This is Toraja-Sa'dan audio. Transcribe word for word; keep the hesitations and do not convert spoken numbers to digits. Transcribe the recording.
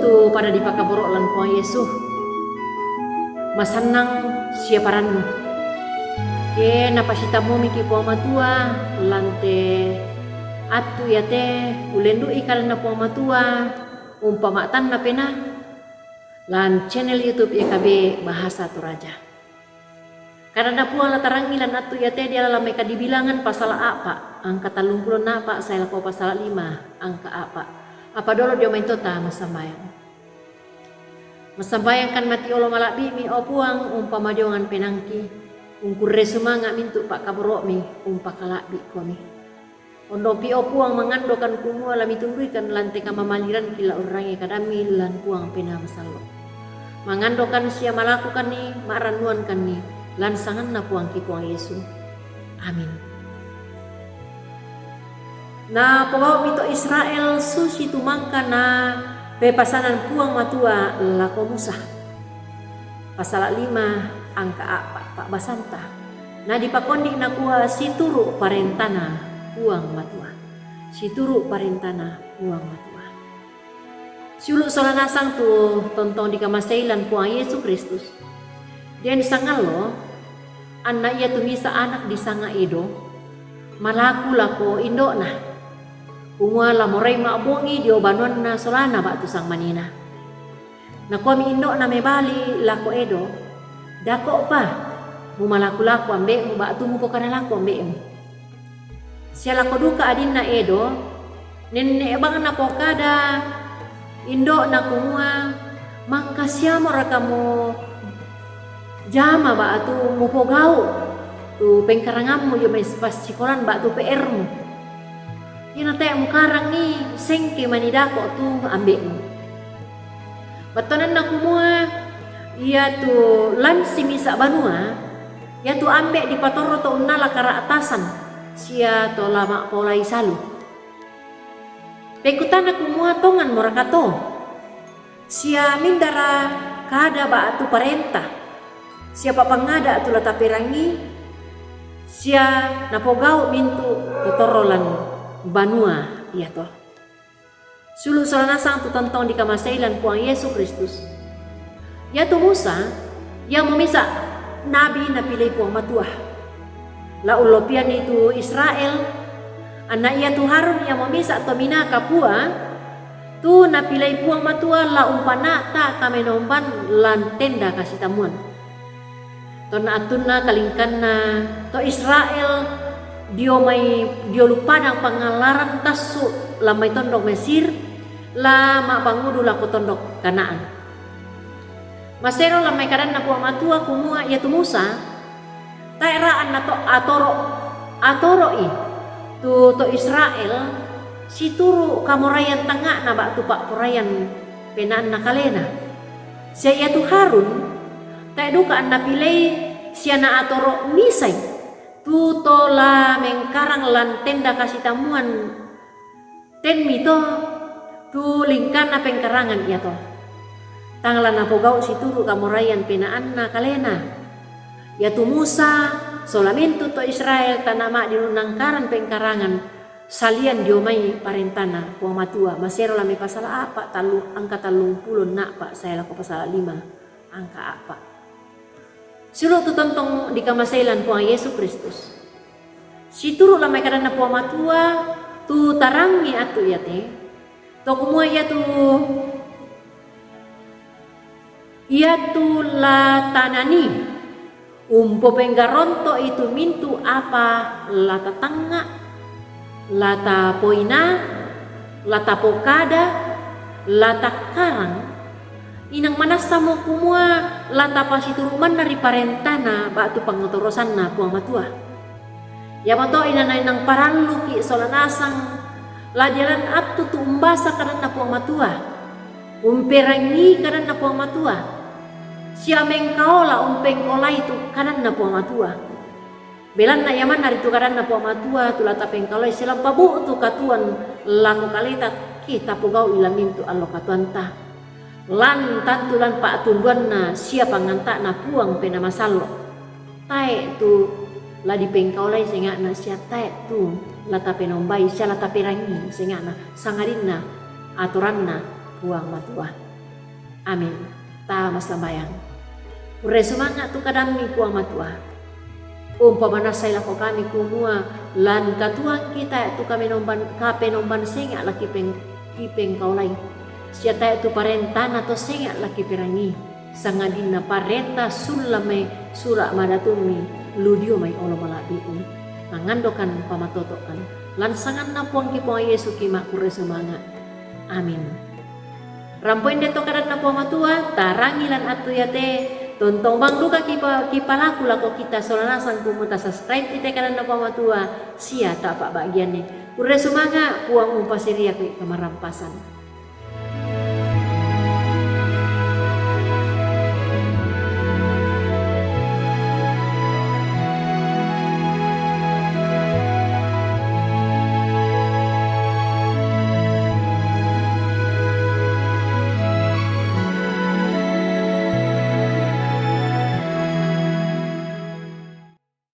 Tu pada dipakaboro' lan Puang Yesu. Masannang sia parannu. Ke napasitammu miki Puang Matua, lan te attu iate ulendu'i kadanna Puang Matua, umpama'tanna penaa, lan channel YouTube Y K B Bahasa Toraja. Kadanna Puang la tarangngi lan attu iate diala lan mai Kadibilangan pasala a'pa', angka tallumpulo a'pa' sae lako pasala lima, angka a'pa'. Apa dolo dio mai tota massambayang. Massambayangkan mati olo mala'bi'mi, o Puang, umpamajongan penangki, ungkurre sumanga' mintu' pa'kaboro'mi, umpakala'bi'komi. Ondo'pi, o Puang, mangandokan kumua la mitunduikan lan te kamamaliranki la urrangi kadammi lan Puang Penaa Masallo'. Mangandokan sia malakukanni, ma'rannuankanni, lan sanganna Puangki Puang Yesu. Amin. Napogau'mi to Israel susitu mangka napepasanan Puang Matua lako Musa. Pasala lima angka a'pa' pa'basanta. Nadipakondi' nakua, situru' parentana Puang Matua. Situru' parentana Puang Matua. Siulu' sola nasang tu tontong dikamasei lan Puang Yesu Kristus. Den sangallo, anna iatu misa' anak disanga Edo, malaku lako indo'na, kumua la morai ma'bongi dio banuanna solana ba'tu sangmanina. Nakuami indo'na mebali lako Edo, dako'pa mumalaku-laku ambe'mu ba'tu mupokada laku ambe'mu. Sia lako duka adinna Edo, nenne' bang napokada indo'na kumua, mangka siamoraka mujama ba'tu mupogau' tu pengkarangammu dio mai passikolan ba'tu P R-mu. Iana tae' mukarangi, sengke mani dako' tu ambe'mu. Battuananna kumua, iatu lan simisa' banua, iatu ambe' dipatorro to unnala kara'tasan, sia to la ma'paolai salu. Pekutana kumua, tonganmoraka to? Sia mindara kada ba'tu parenta, sia pa'pangngada' tu la taperangi, sia napogau' mintu' to torro lan banua iato. Siulu' sola nasang tu tontong dikamasei lan Puang Yesu Kristus. Iatu Musa, iamo misa' nabi napilei Puang Matua. La ullopianni tu Israel, anna iatu Harun iamo misa' tominaa kapua, tu napilei Puang Matua la umpana'ta' kamenomban lan tenda kasitammuan. Tonna attunna kalingkanna to Israel dio mai, dio lu padang pangallaran tassu' lan mai tondok Mesir, la ma'pangudu lako tondok Kanaan. Masero lan mai kadanna Puang Matua kumua iatu Musa, tae'ra anna to atoro', atoro'i tu to Israel situru' kamoraian tangnga'na ba'tu pa'poraian penaanna kalena. Sia iatu Harun, tae' duka anna pilei sia naatoro' misai, tu to la mengkarang lan tenda kasitammuan tenmi to, tu lingkanna pengkarangan iato. Tang la napogau' situru' kamoraian penaanna kalena. Iatu Musa, sola mintu' to Israel tana ma'dinu nangkarang pengkarangan, salian dio mai parentana Puang Matua, masero lan mai pasala a'pa' tallu, angka tallumpulo a'pa' sae lako pasala lima, angka a'pa'. Siulu' tu tontong dikamasei lan Puang Yesu Kristus. Situru' lan mai kadanna Puang Matua, tu tarangngi attu iate, to kumua iatu iatu la tanani, umpopenggaronto'i tu mintu' apa la tatangnga', la tapoinaa, la tapokada, la takkarang, inang manassamo kumua la tapasituru' manna ri parentana ba'tu pangngotorosanna Puang Matua. Iamoto inang-inang paralluki' sola nasang la dialan attu tu umbasa kadanna Puang Matua, umperangii kadanna Puang Matua, sia mengkaola umpengkaolai tu kadanna Puang Matua. Belanna ia manna ritu kadanna Puang Matua tu la tapengkaolai sia la pabu'tu katuoan lako kaleta ke tapogau'i lan mintu' allo katuoanta. Lan tantu lan pa'tunduanna sia panganta'na Puang Penaa Masallo'. Tae' tu la dipengkaolai senga'na sia tae' tu la tapenombai sia la taperangii senga'na sangadinna atoranna Puang Matua. Amin. Tama sambayang. Kurre sumanga' tu kadammi Puang Matua. Umpamana sai lako kami kumua, lan katuoan kita tu kamenomban, kapenomban senga' la kipeng, kipengkaolai. Sia tae' tu parentana to senga' la kiperangii, sangadinna parenta sulla mai sura' madatummi lu dio mai olo mala'bi'mi. Mangandokan pamatoto'kan. Lan sanganna Puangki Puang Yesu kima'kurre sumanga'. Amin. Rampo inde to kadanna Puang Matua, tarangi lan attu iate, tontong bang duka kipa-, kipalaku lako kita sola nasang kumua tasubscribe ite kadanna Puang Matua, sia tapa'bagianni. Kurre sumanga', Puang umpasiriaki kamarampasan.